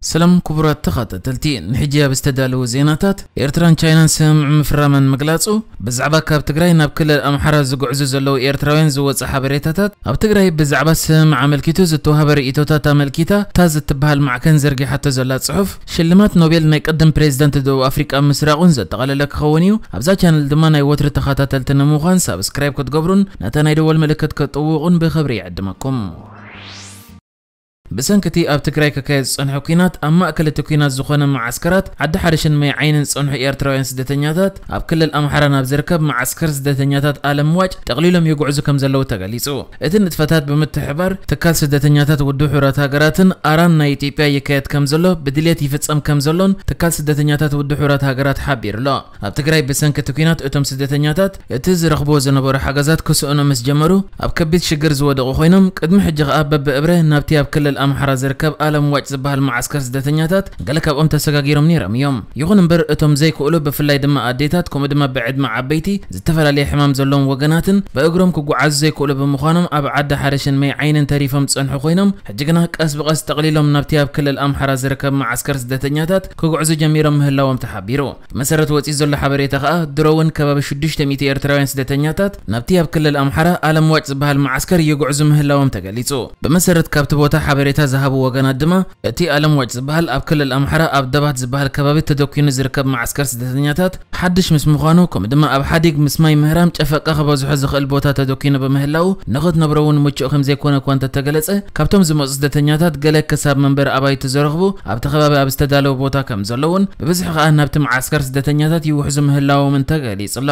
ሰላም ክቡራት ተኸታተልቲ፣ ንሕጂ ኣብ ዝተዳለዉ ዜናታት፣ ኤርትራን ቻይናን ስምምዕ ምፍራመን ምግላጹ፣ ብዛዕባ ካብ ትግራይ ናብ ክልል ኣምሓራ ዝጉዕዙ ዘለዉ ኤርትራውያን ዝወጸ ሓበሬታታት፣ ኣብ ትግራይ ብዛዕባ ስምምዕ ኣመልኪቱ ዝተዋህበ ርእይቶታት ኣመልኪታ ታዝ እትበሃል ማዕከን ዘርጊሓቶ ዘላ ጽሑፍ፣ ሽልማት ኖቤል ናይ ቅድም ፕሬዝደንት ደቡብ ኣፍሪቃ ምስራቑን ዘጠቓለለ ክኸውን እዩ። ኣብዛ ቻነል ድማ ናይ ወትሪ ተኸታተልቲ ንምዃን ሳብስክራይብ ክትገብሩን ነታ ናይ ደወል ምልክት ክትጥውቑን ብኽብሪ ይዕድመኩም። ብሰንኪ እቲ ኣብ ትግራይ ክካየድ ዝጸንሐ ኲናት፣ ኣብ ማእከል እቲ ኲናት ዝኾነ መዓስከራት ዓዲ ሓርሽን ማይ ዓይንን ዝጸንሑ ኤርትራውያን ስደተኛታት፣ ኣብ ክልል ኣምሓራ ናብ ዝርከብ መዓስከር ስደተኛታት ኣለምዋጭ ጠቕሊሎም ይጉዕዙ ከም ዘለዉ ተገሊጹ። እቲ ንጥፈታት ብምትሕብባር ትካል ስደተኛታት ውድብ ሕቡራት ሃገራትን ኣራን ናይ ኢትዮጵያ ይካየድ ከም ዘሎ፣ ብድልየት ይፍጸም ከም ዘሎን ትካል ስደተኛታት ውድብ ሕቡራት ሃገራት ሓቢሩ ኣሎ። ኣብ ትግራይ ብሰንኪ እቲ ኲናት እቶም ስደተኛታት እቲ ዝረኽብዎ ዝነበሩ ሓገዛት ክስእኑ ምስ ጀመሩ ኣብ ከቢድ ሽግር ዝወደቑ ኮይኖም፣ ቅድሚ ሕጂ ከኣ በብእብረ ናብቲ ኣብ ክልል ኣምሓራ ዝርከብ ኣለምዋጭ ዝበሃል መዓስከር ስደተኛታት ገለ ካብኦም ተሰጋጊሮም ነይሮም እዮም። ይኹን እምበር እቶም ዘይክእሉ ብፍላይ ድማ ኣዴታት ከምኡ ድማ ብዕድመ ዓበይቲ ዝተፈላለየ ሕማም ዘለዎም ወገናትን ብእግሮም ክጓዓዙ ዘይክእሉ ብምዃኖም ኣብ ዓዲ ሓርሽን ማይ ዓይንን ተሪፎም ዝጸንሑ ኮይኖም ሕጂ ግና ቀስ ብቐስ ጠቕሊሎም ናብቲ ኣብ ክልል ኣምሓራ ዝርከብ መዓስከር ስደተኛታት ክጉዕዙ ጀሚሮም ምህላዎም ተሓቢሩ። ብመሰረት ወፂኡ ዘሎ ሓበሬታ ከኣ ድሮ እውን ከባቢ ሽዱሽተ ሚእቲ ኤርትራውያን ስደተኛታት ናብቲ ኣብ ክልል ኣምሓራ ኣለምዋጭ ዝበሃል መዓስከር ይጉዕዙ ምህላዎም ተገሊጹ። ብመሰረት ካብቲ ቦታ ሓበሬታ ዝሃቡ ወገናት ድማ እቲ ኣለምዋጭ ዝበሃል ኣብ ክልል ኣምሓራ ኣብ ደባት ዝበሃል ከባቢ ተደኪኑ ዝርከብ መዓስከር ስደተኛታት ሓድሽ ምስ ምዃኑ ከምኡ ድማ ኣብ ሓዲግ ምስ ማይ ምህራም ጨፈቃ ክበዝሖ ዝኽእል ቦታ ተደኪኑ ብምህላው ንኽትነብሮ እውን ምቹእ ከም ዘይኮነ እኳ እንተተገለጸ ካብቶም ዝመፁ ስደተኛታት ገለ ክሳብ መንበሪ ኣባይቲ ዝረኽቡ ኣብቲ ከባቢ ኣብ ዝተዳለወ ቦታ ከም ዘለውን ብብዝሒ ከኣ ናብቲ መዓስከር ስደተኛታት ይውሕዙ ምህላዎምን ተገሊጹ ኣሎ።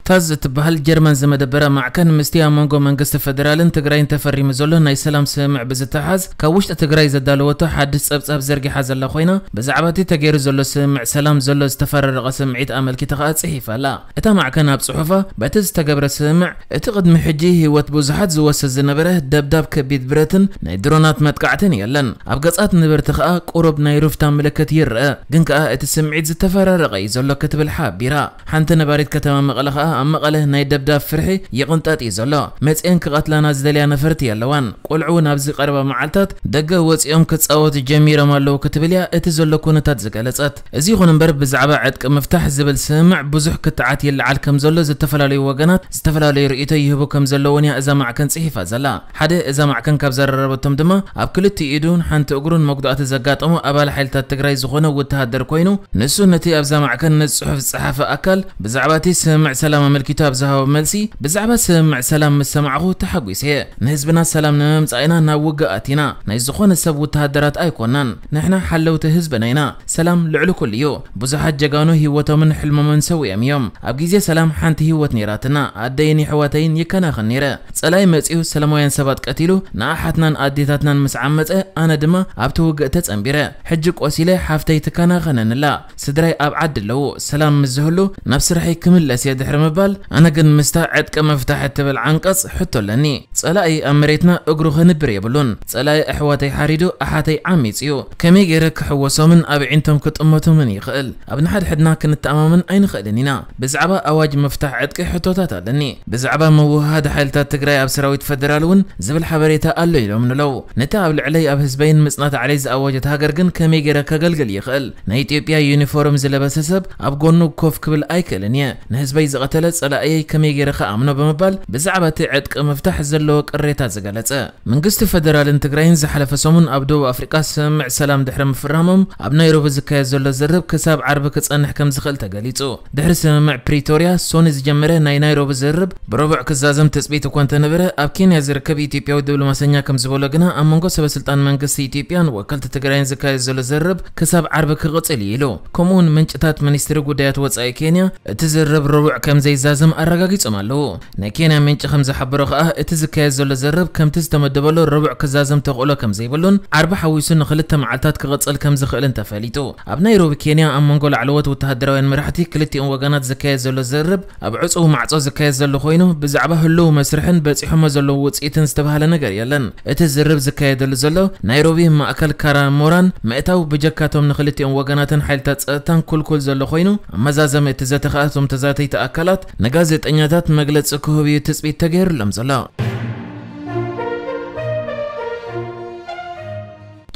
ታዝ እትበሃል ጀርመን ዝመደበራ ማዕከን ምስቲ ኣብ መንጎ መንግስቲ ፈደራልን ትግራይን ተፈሪሙ ዘሎ ናይ ሰላም ስምምዕ ብዝተሓዝ ካብ ውሽጢ ትግራይ ዘዳለወቶ ሓድሽ ጸብጻብ ዘርጊሓ ዘላ ኮይና ብዛዕባ እቲ ተገይሩ ዘሎ ስምምዕ ሰላም ዘሎ ዝተፈራረቐ ስምዒት ኣመልኪታ ከኣ ጽሒፋ ኣላ። እታ ማዕከን ኣብ ጽሑፋ በቲ ዝተገብረ ስምምዕ እቲ ቅድሚ ሕጂ ህይወት ብዙሓት ዝወስድ ዝነበረ ደብዳብ ከቢድ ብረትን ናይ ድሮናት መጥቃዕትን የለን። ኣብ ገጻት ነበርቲ ከኣ ቁሩብ ናይ ሩፍታ ምልክት ይረአ፣ ግን ከኣ እቲ ስምዒት ዝተፈራረቐ እዩ ዘሎ ክትብል ሓቢራ። ሓንቲ ነባሪት ከተማ መቐለ ከኣ ኣብ መቐለ ናይ ደብዳብ ፍርሒ ይቕንጠጥ እዩ ዘሎ። መጺኤን ክቐትላና ዝደልያ ነፈርቲ የለዋን። ቆልዑ እውን ኣብዚ ቀረባ መዓልታት ደገ ወጺኦም ክጻወቱ ጀሚሮም ኣለዉ ክትብል እያ እቲ ዘሎ ኩነታት ዝገለጸት። እዚ ይኹን እምበር ብዛዕባ ዕጥቂ ምፍታሕ ዝብል ስምምዕ ብዙሕ ክትዓት ይለዓል ከም ዘሎ ዝተፈላለዩ ወገናት ዝተፈላለዩ ርእይቶ ይህቡ ከም ዘለውን እያ እዛ ማዕከን ጽሒፋ ዘላ። ሓደ እዛ ማዕከን ካብ ዘራረበቶም ድማ ኣብ ክልቲኡ ኢዱን ሓንቲ እግሩን መጉዳእቲ ዘጋጠሞ ኣባል ሓይልታት ትግራይ ዝኾነ ወተሃደር ኮይኑ ንሱ ነቲ ኣብዛ ማዕከን ነቲ ጽሑፍ ዝጸሓፈ ኣካል ብዛዕባ እቲ ስምምዕ ሰላም ኣመልኪቱ ኣብ ዝሃቦ መልሲ ብዛዕባ ስምምዕ ሰላም ምስ ሰማዕኹ ተሓጒሰ እየ። ንህዝብና ሰላም ንምምጻእ ኢና ናብ ውግእ ኣቲና። ናይ ዝኾነ ሰብ ወተሃደራት ኣይኮናን። ንሕና ሓለውቲ ህዝብና ኢና። ሰላም ልዕሊ ኩሉ እዩ። ብዙሓት ጀጋኑ ህይወቶምን ሕልሞምን ሰዊኦም እዮም። ኣብ ግዜ ሰላም ሓንቲ ህይወት ነይራትና። ኣደይን የሕዋተይን ይከናኸን ነይረ። ጸላኢ መጺኡ ሰላማውያን ሰባት ቀቲሉ ንኣሓትናን ኣዴታትናን ምስ ዓመጸ ኣነ ድማ ኣብቲ ውግእ ተጸንቢረ። ሕጂ ቆሲለ ሓፍተይ ትከናኸነንላ። ስድራይ ኣብ ዓዲ ኣለዉ። ሰላም ምስ ዝህሉ ናብ ስርሐይ ክምለስ እየ ድሕሪ ምባል ኣነ ግን ምስታ ዕጥቂ ምፍታሕ እትብል ዓንቀጽ ሕቶ ኣለኒ። ጸላኢ ኣብ መሬትና እግሩ ከንብር የብሉን። ጸላኢ ኣሕዋተይ ሓሪዱ ኣሓተይ ዓሚጽ እዩ። ከመይ ገይረ ክሕወሶምን ኣብ ዒንቶም ክጥመቶምን ይኽእል? ኣብ ንሓድሕድና ክንተኣማመን ኣይንኽእልን ኢና። ብዛዕባ ኣዋጅ ምፍታሕ ዕጥቂ ሕቶታት ኣለኒ። ብዛዕባ ምውህሃድ ሓይልታት ትግራይ ኣብ ሰራዊት ፈደራል እውን ዝብል ሓበሬታ ኣሎ ኢሎም ንለው። ነቲ ኣብ ልዕለይ ኣብ ህዝበይን ምጽናት ዓለይ ዝኣወጀት ሃገር ግን ከመይ ገይረ ከገልግል ይኽእል? ናይ ኢትዮጵያ ዩኒፎርም ዝለበሰ ሰብ ኣብ ጎኑ ኮፍ ክብል ኣይክእልን እየ። ንህዝበይ ዝቐተለ ጸላእየይ ከመይ ገይረ ክኣምኖ ብምባል ብዛዕባ እቲ ዕጥቂ ምፍታሕ ዘለዎ ቅሬታ ዝገለጸ። መንግስቲ ፈደራልን ትግራይን ዝሓለፈ ሰሙን ኣብ ደቡብ ኣፍሪቃ ስምምዕ ሰላም ድሕሪ ምፍራሞም ኣብ ናይሮቢ ዝካየድ ዘሎ ዝርርብ ክሳብ ዓርቢ ክጸንሕ ከም ዝኽእል ተገሊጹ። ድሕሪ ስምምዕ ፕሪቶርያ ሶኒ ዝጀመረ ናይ ናይሮቢ ዝርርብ ብረቡዕ ክዛዘም ትጽቢት እኳ እንተነበረ ኣብ ኬንያ ዝርከብ ኢትዮጵያዊ ዲፕሎማሰኛ ከም ዝበሎ ግና ኣብ መንጎ ሰበስልጣን መንግስቲ ኢትዮጵያን ወከልቲ ትግራይን ዝካየድ ዘሎ ዝርርብ ክሳብ ዓርቢ ክቕጽል እዩ ኢሉ። ከምኡውን ምንጭታት ሚኒስትሪ ጉዳያት ወጻኢ ኬንያ እቲ ዝርርብ ረቡዕ ከም ዘይዛዘም ኣረጋጊጾም ኣለዉ። ናይ ኬንያ ምንጪ ከም ዝሓበሮ ከኣ እቲ ዝካየድ ዘሎ ዘረብ ከምቲ ዝተመደበሉ ረቡዕ ክዛዘም ተኽእሎ ከም ዘይብሉን ዓርቢ ሓዊሱ ንኽልተ መዓልታት ክቕጽል ከም ዝኽእልን ተፈሊጡ። ኣብ ናይሮቢ ኬንያ ኣብ መንጎ ላዕለዎት ወተሃደራውያን መራሕቲ ክልቲኦም ወገናት ዝካየድ ዘሎ ዘረብ ኣብ ዕጹው ማዕጾ ዝካየድ ዘሎ ኮይኑ ብዛዕባ ህልው መስርሕን በጺሖሞ ዘለዉ ውጽኢትን ዝተባህለ ነገር የለን። እቲ ዝርብ ዝካየደሉ ዘሎ ናይሮቢ ማእከል ካራሞራን ምእታው ብጀካቶም ንኽልቲኦም ወገናትን ሓይልታት ጸጥታን ኩልኩል ዘሎ ኮይኑ ኣመዛዘሚ እቲ ዘተ ከኣ እቶም ተዛተይቲ ኣካላት ንጋዜጠኛታት መግለጺ ክህቡ እዩ ትጽቢት ተገይሩሎም ዘሎ።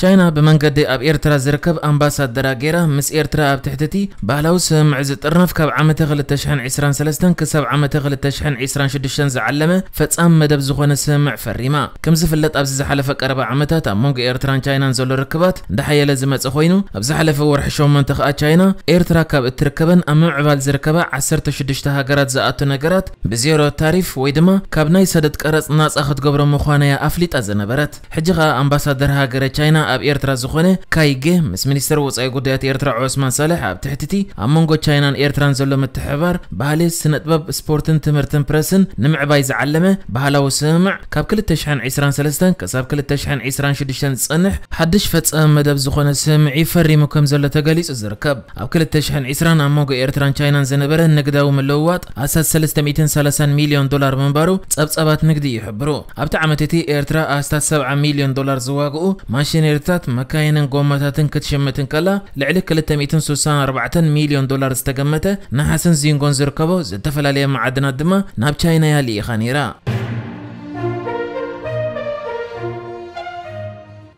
ቻይና ብመንገዲ ኣብ ኤርትራ ዝርከብ ኣምባሳደራ ገይራ ምስ ኤርትራ ኣብ ትሕቲ እቲ ባህላዊ ስምምዕ ዝጥርነፍ ካብ ዓመተ ክልተ ሽሕን ዕስራን ሰለስተን ክሳብ ዓመተ ክልተ ሽሕን ዕስራን ሽዱሽተን ዝዓለመ ፈጻሚ መደብ ዝኾነ ስምምዕ ፈሪማ። ከም ዝፍለጥ ኣብዚ ዝሓለፈ ቀረባ ዓመታት ኣብ መንጎ ኤርትራን ቻይናን ዘሎ ርክባት እንዳሓየለ ዝመጸ ኮይኑ፣ ኣብ ዝሓለፈ ወርሒ ሸሞንተ ከኣ ቻይና ኤርትራ ካብ እትርከበን ኣብ ምምዕባል ዝርከባ ዓሰርተ ሽዱሽተ ሃገራት ዝኣቱ ነገራት ብዜሮ ታሪፍ ወይ ድማ ካብ ናይ ሰደድ ቀረጽ ናጻ ክትገብሮ ምዃና እያ ኣፍሊጣ ዝነበረት። ሕጂ ከኣ ኣምባሳደር ሃገረ ቻይና ኣብ ኤርትራ ዝኾነ ካይጌ ምስ ሚኒስተር ወጻኢ ጉዳያት ኤርትራ ዑስማን ሳልሕ ኣብ ትሕቲ እቲ ኣብ መንጎ ቻይናን ኤርትራን ዘሎ ምትሕብባር ባህሊ፣ ስነጥበብ፣ ስፖርትን ትምህርትን ፕረስን ንምዕባይ ዝዓለመ ባህላዊ ስምምዕ ካብ ክልተ ሽሕን ዕስራን ሰለስተን ክሳብ ክልተ ሽሕን ዕስራን ሽዱሽተን ዝጸንሕ ሓድሽ ፈጻሚ መደብ ዝኾነ ስምምዕ እዩ ፈሪሙ ከም ዘሎ ተገሊጹ ዝርከብ። ኣብ ክልተ ሽሕን ዕስራን ኣብ መንጎ ኤርትራን ቻይናን ዝነበረ ንግዳዊ ምልውዋጥ ኣስታት ሰለስተ ሚእትን ሰላሳን ሚልዮን ዶላር ምንባሩ ጸብጻባት ንግዲ ይሕብሩ። ኣብቲ ዓመት እቲ ኤርትራ ኣስታት ሰብዓ ሚልዮን ዶላር ዝዋግኡ ማሽነሪታት፣ መካይንን ጎማታትን ክትሽምት እንከላ፣ ልዕሊ ክልተ ሚእትን ስሳን ኣርባዕተን ሚልዮን ዶላር ዝተገመተ ነሓስን ዚንጎን ዝርከቦ ዝተፈላለየ መዓድናት ድማ ናብ ቻይና እያ ልኢኻ ነይራ።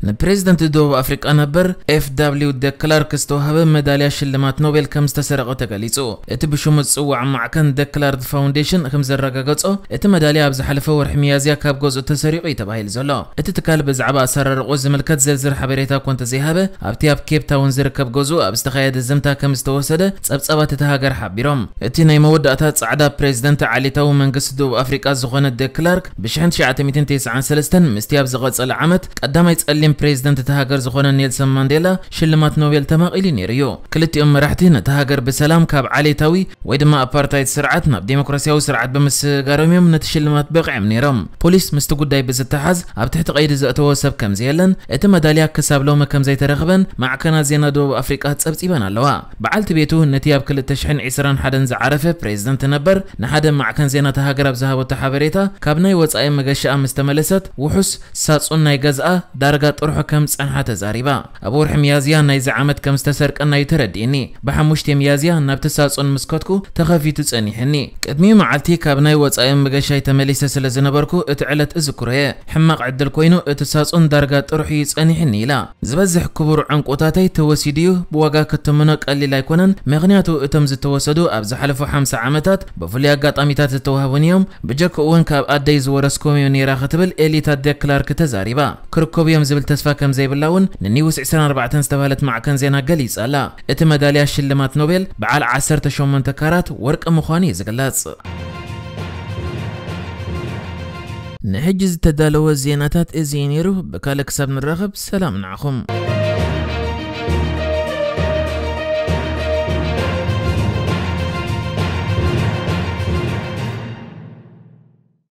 ንፕሬዝደንት ደቡብ ኣፍሪቃ ነበር ኤፍ ደብሊው ደ ክላርክ ዝተዋህበ መዳልያ ሽልማት ኖቤል ከም ዝተሰረቐ ተገሊጹ። እቲ ብሽሙ ዝጽዋዕ ማዕከን ደ ክላርክ ፋውንዴሽን ከም ዘረጋገጾ፣ እቲ መዳልያ ኣብ ዝሓለፈ ወርሒ ሚያዝያ ካብ ገዝኡ ተሰሪቑ እዩ ተባሂሉ ዘሎ። እቲ ትካል ብዛዕባ ኣሰራርቑ ዝምልከት ዝርዝር ሓበሬታ እኳ እንተዘይሃበ፣ ኣብቲ ኣብ ኬፕ ታውን ዝርከብ ገዝኡ ኣብ ዝተኻየደ ዝምታ ከም ዝተወሰደ ጸብጻባት እታ ሃገር ሓቢሮም። እቲ ናይ መወዳእታ ጻዕዳ ፕሬዝደንት ዓሌታዊ መንግስቲ ደቡብ ኣፍሪቃ ዝኾነ ደ ክላርክ ብሽሕን ትሽዓተ ሚእትን ተስዓን ሰለስተን ምስቲ ኣብ ዝቐጸለ ዓመት ቀዳማይ ጸሊም ፕሬዝደንት እታ ሃገር ዝኾነ ኔልሰን ማንዴላ ሽልማት ኖቤል ተማቒሉ ነይሩ እዩ። ክልቲኦም መራሕቲ ነታ ሃገር ብሰላም ካብ ዓሌታዊ ወይ ድማ ኣፓርታይድ ስርዓት ናብ ዴሞክራሲያዊ ስርዓት ብምስጋሮም እዮም ነቲ ሽልማት በቒዖም ነይሮም። ፖሊስ ምስቲ ጉዳይ ብዝተሓዝ ኣብ ትሕቲ ቀይዲ ዘእተዎ ሰብ ከም ዘየለን፣ እቲ መዳልያ ክሳብ ሎሚ ከም ዘይተረኽበን ማዕከናት ዜና ደቡብ ኣፍሪቃ ጸብጺበን ኣለዋ። በዓልቲ ቤቱ ነቲ ኣብ ክልተ ሽሕን ዕስራን ሓደን ዝዓረፈ ፕሬዝደንት ነበር ንሓደ ማዕከን ዜና እታ ሃገር ኣብ ዝሃበቶ ሓበሬታ፣ ካብ ናይ ወጻኢ መገሻኣ ምስ ተመለሰት ውሑስ ሳጹን ናይ ገዝኣ ዳርጋ ጥርሑ ከም ዝጸንሓ ተዛሪባ። ኣብ ወርሒ ሚያዝያ ናይዚ ዓመት ከም ዝተሰርቀና እዩ ተረዲእኒ። ብሓሙሽተ ሚያዝያ ናብቲ ሳጹን ምስ ከድኩ ተኸፊቱ ጸኒሕኒ። ቅድሚ መዓልቲ ካብ ናይ ወጻኢ መገሻይ ተመሊሰ ስለ ዝነበርኩ እቲ ዕለት እዝክሮ እየ። ሕማቕ ዕድል ኮይኑ እቲ ሳጹን ዳርጋ ጥርሑ እዩ ጸኒሕኒ ኢላ። ዝበዝሕ ክቡር ዕንቁታተይ ተወሲዱ እዩ፣ ብዋጋ ክትምኖ ቀሊል ኣይኮነን፣ ምኽንያቱ እቶም ዝተወሰዱ ኣብ ዝሓለፉ ሓምሳ ዓመታት ብፍሉይ ኣጋጣሚታት ዝተዋህቡን እዮም። ብጀክኡ እውን ካብ ኣደይ ዝወረስኩም እዮም ነይራ ክትብል ኤሊታ ደ ክላርክ ተዛሪባ። ክርከቡ እዮም ዝብል ተስፋ ከም ዘይብላ እውን ንኒውስ ዕስራን ኣርባዕተን ዝተባህለት ማዕከን ዜና ገሊጻ ኣላ። እቲ መዳልያ ሽልማት ኖቤል በዓል ዓሰርተ ሸሞንተ ካራት ወርቂ ምዃኑ እዩ ዝግለጽ። ንሕጂ ዝተዳለወ ዜናታት እዚ እዩ ነይሩ። ብካልእ ክሳብ ንራኸብ ሰላም ንዓኹም።